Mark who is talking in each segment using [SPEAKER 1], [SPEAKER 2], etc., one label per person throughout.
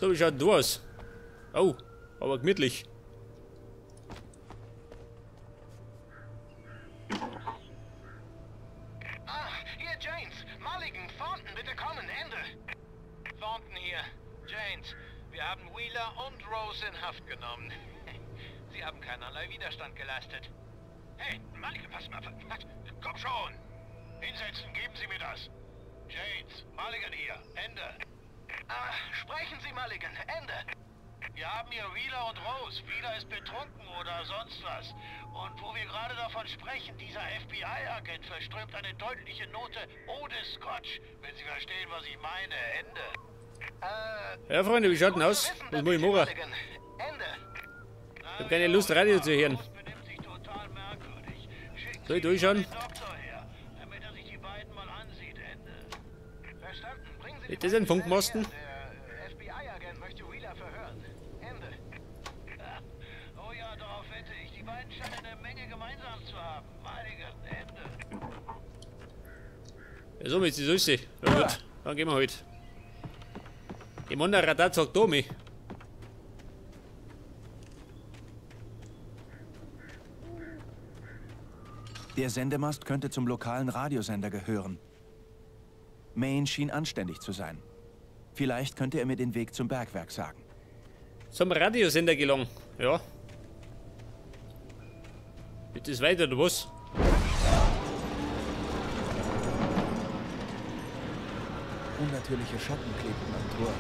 [SPEAKER 1] So, wie schaut denn du aus? Oh, aber gemütlich.
[SPEAKER 2] Ah, hier Janes. Mulligan, Thornton, bitte kommen. Ende.
[SPEAKER 3] Thornton hier. Janes, wir haben Wheeler und Rose in Haft genommen. Sie haben keinerlei Widerstand geleistet. Hey, Mulligan, pass mal. Komm schon!
[SPEAKER 2] Hinsetzen, geben Sie mir das. Janes, Mulligan hier. Ende. Ah, sprechen Sie, Mulligan. Ende. Wir haben hier Wheeler und Rose. Wheeler ist betrunken oder sonst was. Und wo wir gerade davon sprechen, dieser FBI-Agent verströmt eine deutliche Note ohne Scotch. Wenn Sie verstehen, was ich meine. Ende.
[SPEAKER 1] Ja, Freunde, wie schaut denn aus? Was muss ich machen?
[SPEAKER 2] Ende.
[SPEAKER 1] Ich hab keine Lust, Radio zu hören. Soll ich durchschauen? Ist das ein Funkmasten?
[SPEAKER 2] Der FBI-Agent möchte Wheeler verhören. Ende.
[SPEAKER 3] Oh ja, darauf wette ich. Die beiden scheinen eine Menge gemeinsam zu haben. Mulligan, Ende.
[SPEAKER 1] Ja, so ist die Süße. Ja gut, dann gehen wir halt. Ich meine, der Radar sagt da mich.
[SPEAKER 4] Der Sendemast könnte zum lokalen Radiosender gehören. Maine schien anständig zu sein. Vielleicht könnte er mir den Weg zum Bergwerk sagen.
[SPEAKER 1] Zum Radiosender gelangen, ja. Geht das weiter, oder was?
[SPEAKER 4] Unnatürliche Schatten klebten am Tor.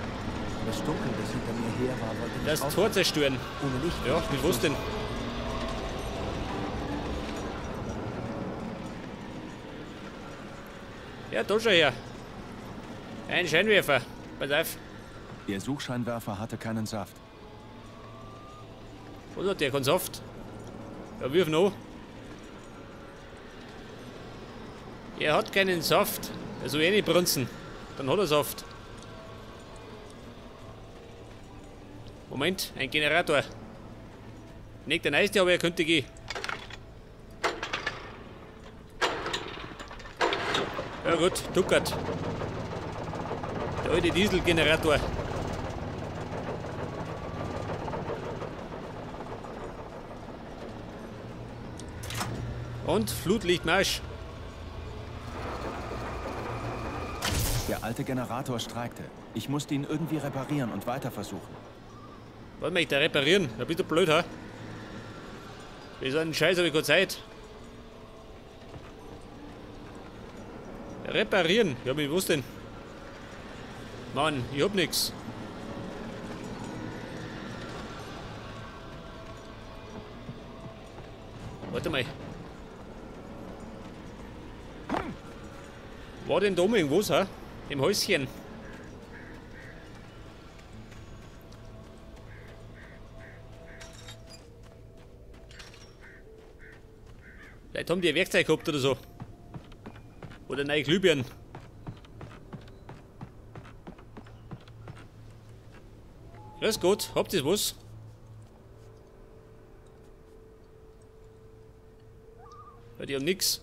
[SPEAKER 4] Das Dunkel, das hinter mir her war, wollte mich
[SPEAKER 1] das Tor zerstören.
[SPEAKER 4] Ohne Licht.
[SPEAKER 1] Ja, mit was denn? Ja, da schau her. Ein Scheinwerfer. Pass auf.
[SPEAKER 4] Der Suchscheinwerfer hatte keinen Saft.
[SPEAKER 1] Was hat der? Keinen Saft? Ja, wirf noch. Er hat keinen Saft. Er soll eh nicht brunzen. Dann hat er Saft. Moment, ein Generator. Nicht der neueste, aber er könnte gehen. Ja gut, tuckert. Der alte Dieselgenerator. Und Flutlichtmarsch.
[SPEAKER 4] Der alte Generator streikte. Ich musste ihn irgendwie reparieren und weiter versuchen.
[SPEAKER 1] Was möchte ich da reparieren? Da bist du blöd, ha? Für so einen Scheiß habe ich keine Zeit. Reparieren? Ja, mit was denn? Mann, ich hab nix. Warte mal. War denn da irgendwas, ha? Im Häuschen. Vielleicht haben die ein Werkzeug gehabt oder so. Oder neue Glühbirnen. Grüß Gott, habt ihr was? Ja, die haben nix.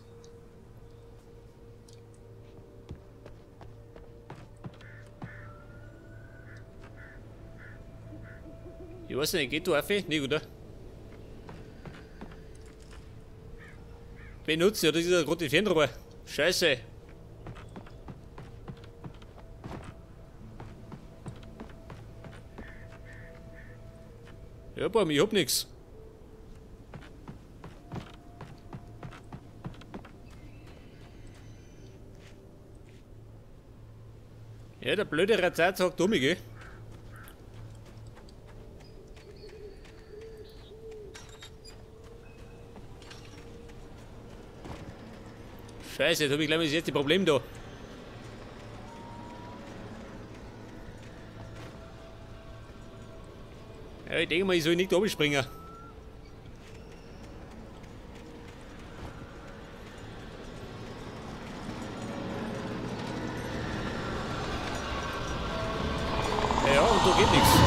[SPEAKER 1] Ich weiß nicht, geht du auf? Nee, oder? Benutze, ja, das ist ja gerade die Fernrohr. Scheiße. Ja, boah, ich hab nix. Ja, der blöde Razat sagt um mich, gell? Scheiße, jetzt hab ich gleich mal das erste Problem da. Ja, ich denke mal, ich soll nicht oben springen. Ja, und da geht nichts.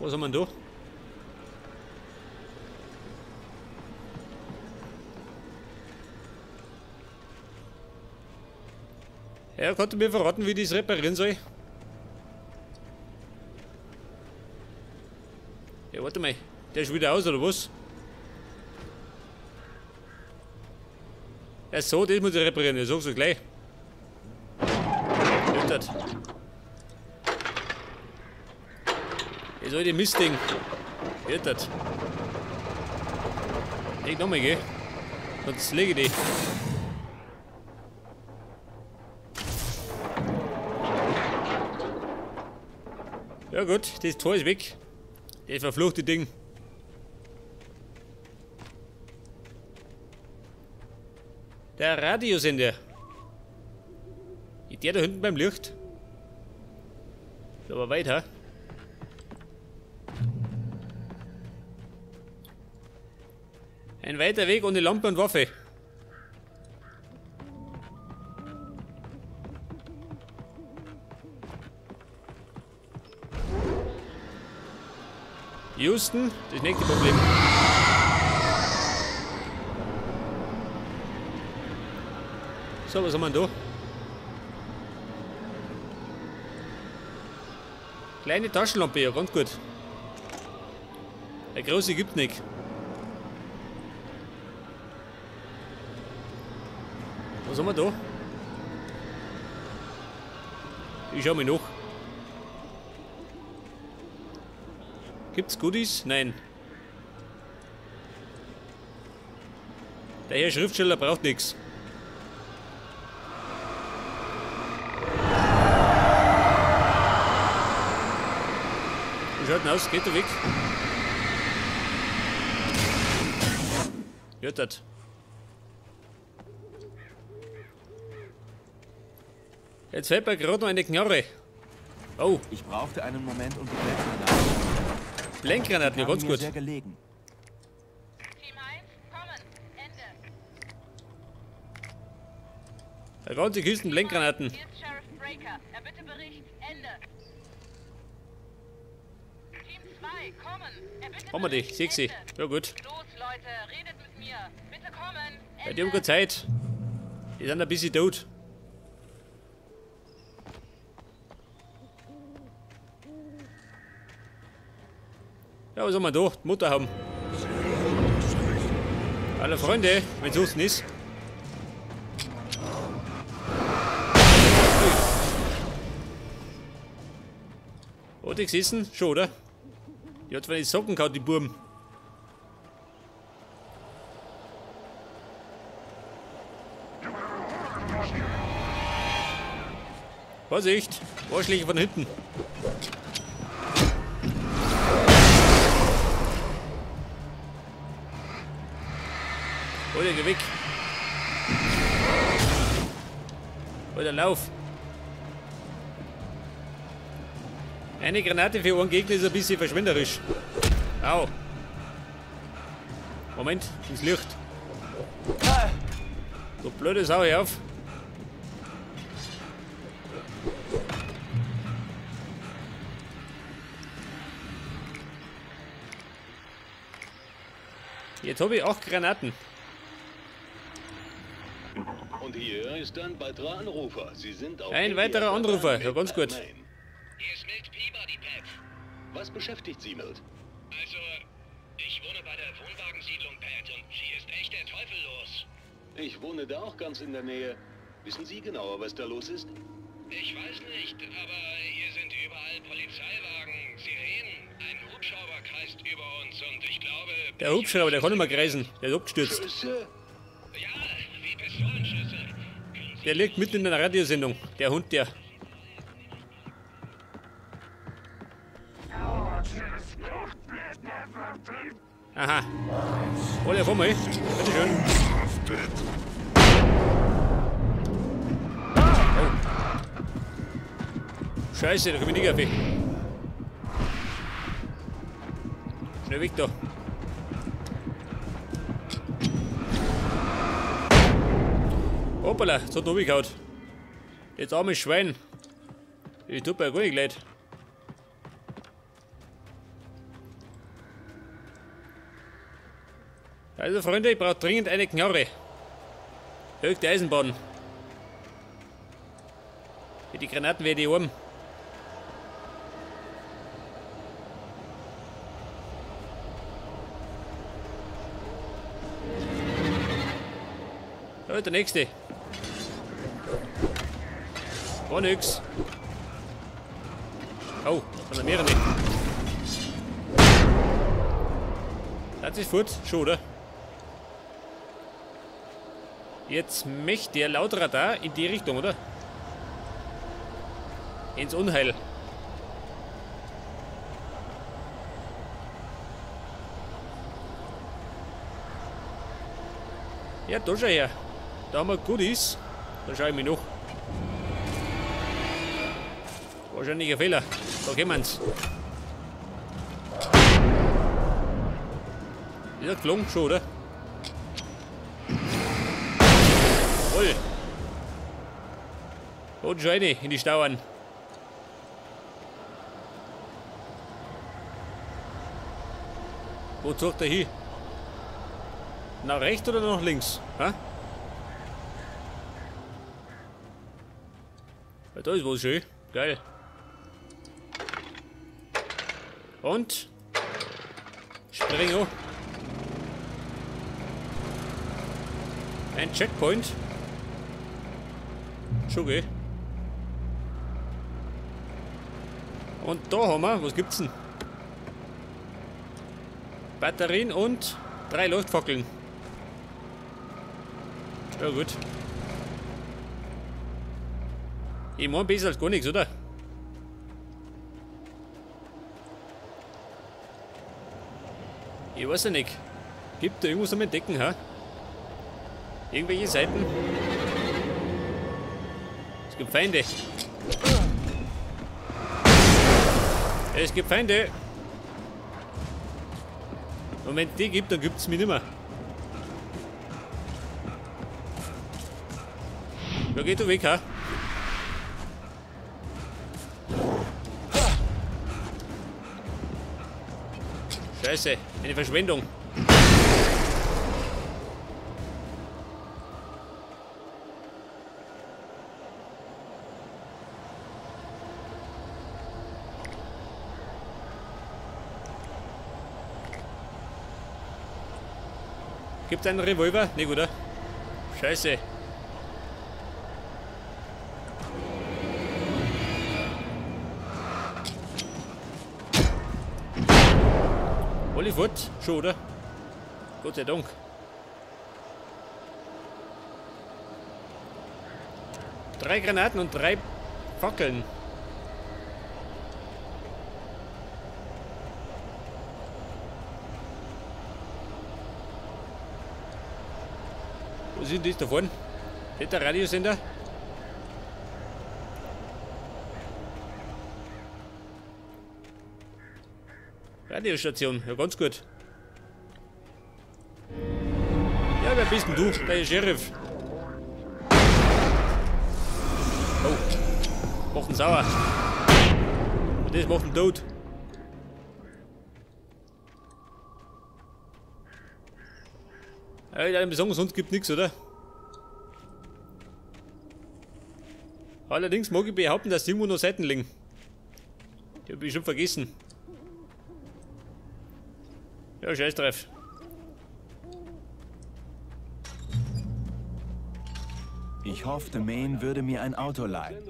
[SPEAKER 1] Was haben wir denn da? Er konnte mir verraten, wie ich das reparieren soll. Ja, warte mal. Der ist wieder aus, oder was? Ja, so, das muss ich reparieren. Ich sag's euch gleich. Das alte Mistding. Das. Leg nochmal, gell? Sonst lege ich die. Ja gut, das Tor ist weg. Das verfluchte Ding. Der Radiosender. Ist der da hinten beim Licht? Ist aber weit, hä? Ein weiter Weg ohne Lampe und Waffe. Houston, das nächste Problem. So, was haben wir denn da? Kleine Taschenlampe, ja, ganz gut. Eine große gibt nicht. Was haben wir da? Ich schau mal nach. Gibt's Goodies? Nein. Der Herr Schriftsteller braucht nichts. Wie schaut denn aus? Geht der weg? Ja, das. Jetzt fällt mir gerade noch eine Knarre. Oh.
[SPEAKER 4] Ich brauchte einen Moment, um die Blendgranaten.
[SPEAKER 1] Blendgranaten, ja, ganz gut.
[SPEAKER 4] Sehr gelegen.
[SPEAKER 5] Team 1, kommen. Ende.
[SPEAKER 1] Eine ganze Kiste Blendgranaten.
[SPEAKER 5] Hier ist Sheriff Breaker. Er bitte Bericht. Ende. Team 2, kommen. Er bitte
[SPEAKER 1] Haben wir die? Sexy. Ja, gut.
[SPEAKER 5] Los, Leute, redet mit mir. Bitte kommen. Ende.
[SPEAKER 1] Ja, die haben keine Zeit. Die sind ein bisschen tot. Ja, was haben wir da? Die Mutter haben. Alle Freunde, wenn es ist. Hat die gesessen? Schon, oder? Die hat zwar nicht Socken gehauen, die Burm. Vorsicht! Arschlöcher von hinten. Alter, geh weg. Alter, lauf. Eine Granate für einen Gegner ist ein bisschen verschwenderisch. Au. Moment, ins Licht. So blöde Sau, hör auf. Jetzt habe ich 8 Granaten.
[SPEAKER 2] Und hier ist ein weiterer Anrufer. Sie sind auf
[SPEAKER 1] ein weiterer Anrufer, ja, ganz gut.
[SPEAKER 3] Hier ist Milt Peabody, Pat.
[SPEAKER 2] Was beschäftigt Sie, Milt?
[SPEAKER 3] Also, ich wohne bei der Wohnwagensiedlung, Pat, und hier ist echt der Teufel los.
[SPEAKER 2] Ich wohne da auch ganz in der Nähe. Wissen Sie genauer, was da los ist?
[SPEAKER 3] Ich weiß nicht, aber hier sind überall Polizeiwagen, Sirenen, ein Hubschrauber kreist über uns und ich glaube...
[SPEAKER 1] Der Hubschrauber, der kann nicht mehr kreisen, der ist abgestürzt.
[SPEAKER 2] Schüsse?
[SPEAKER 3] Ja, wie Pistolenschüsse.
[SPEAKER 1] Der liegt mitten in einer Radiosendung, der Hund, der... Aha. Alle auf einmal. Bitteschön. Oh. Scheiße, da komm ich nicht auf. Schnell weg da. Hoppala, jetzt hat er runtergehauen. Jetzt armes Schwein. Ich tut mir ja gar nicht leid. Also Freunde, ich brauche dringend eine Knarre. Höchste Eisenbahn. Für die Granaten werde ich arm. Da ist der nächste. War nix. Oh, von der mehrere. Das ist fort, schon, oder? Jetzt möchte der laut Radar in die Richtung, oder? Ins Unheil. Ja, da schau her. Da haben wir Goodies. Da schaue ich mich noch. Wahrscheinlich ein Fehler. Da kommen's. Ist er geflogen schon, oder? Jawohl. Und schon rein in die Stauern. Wo zog der hin? Nach rechts oder nach links? Ha? Ja, da ist was schön. Geil. Und? Spring hoch. Ein Checkpoint. Schon okay. Und da haben wir, was gibt's denn? Batterien und 3 Leuchtfackeln. Ja gut. Ich mein, besser als gar nichts, oder? Ich weiß ja nicht. Gibt da irgendwas zum Entdecken, ha? Irgendwelche Seiten? Es gibt Feinde. Es gibt Feinde. Und wenn es die gibt, dann gibt es mich nicht mehr. Ja, geht du weg, ha? Scheiße, eine Verschwendung. Gibt's einen Revolver? Nee, oder? Scheiße. Alle fort? Schon, oder? Gott sei Dank. 3 Granaten und 3 Fackeln. Wo sind die da vorne? Nicht der Radiosender? Radiostation, ja ganz gut. Ja, wer bist denn du? Der Sheriff. Oh, macht ihn sauer. Und das macht ihn tot. Ja, ich würde sagen, sonst gibt nichts, oder? Allerdings mag ich behaupten, dass irgendwo noch Seiten liegen. Die habe ich schon vergessen. Ja, scheiß drauf.
[SPEAKER 4] Ich hoffte, Maine würde mir ein Auto leihen.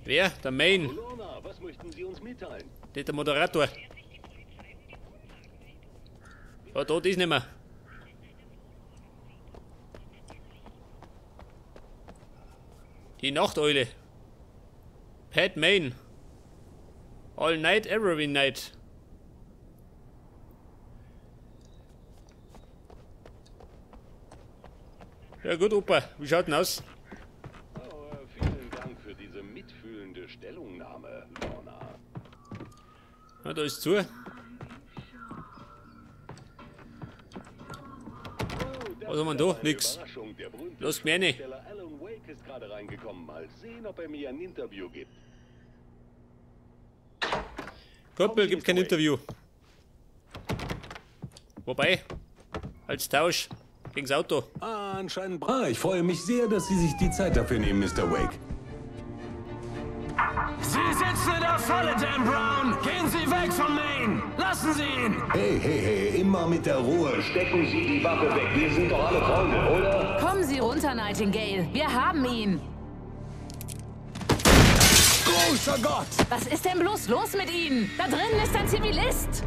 [SPEAKER 1] Wer? Der Maine. Der Moderator. Ja, tot ist nicht mehr. Die Nachteule. Pat Maine. All night, every night. Ja gut, Opa, wie schaut denn aus?
[SPEAKER 6] Oh, vielen Dank für diese mitfühlende Stellungnahme, Lorna.
[SPEAKER 1] Na, da ist zu. Was haben wir da? Nix. Lass mich rein.
[SPEAKER 6] Alan Wake ist gerade reingekommen. Mal sehen, ob er mir ein Interview gibt.
[SPEAKER 1] Kumpel, gibt kein Interview. Wobei, als Tausch gegens Auto.
[SPEAKER 6] Ah, anscheinend. Ah, ich freue mich sehr, dass Sie sich die Zeit dafür nehmen, Mr. Wake.
[SPEAKER 2] Sie sitzen in der Falle, Dan Brown! Gehen Sie weg von Maine! Lassen Sie ihn!
[SPEAKER 6] Hey, hey, hey, immer mit der Ruhe. Stecken Sie die Waffe weg. Wir sind doch alle Freunde, oder?
[SPEAKER 5] Kommen Sie runter, Nightingale. Wir haben ihn.
[SPEAKER 6] Großer Gott!
[SPEAKER 5] Was ist denn bloß los mit Ihnen? Da drinnen ist ein Zivilist.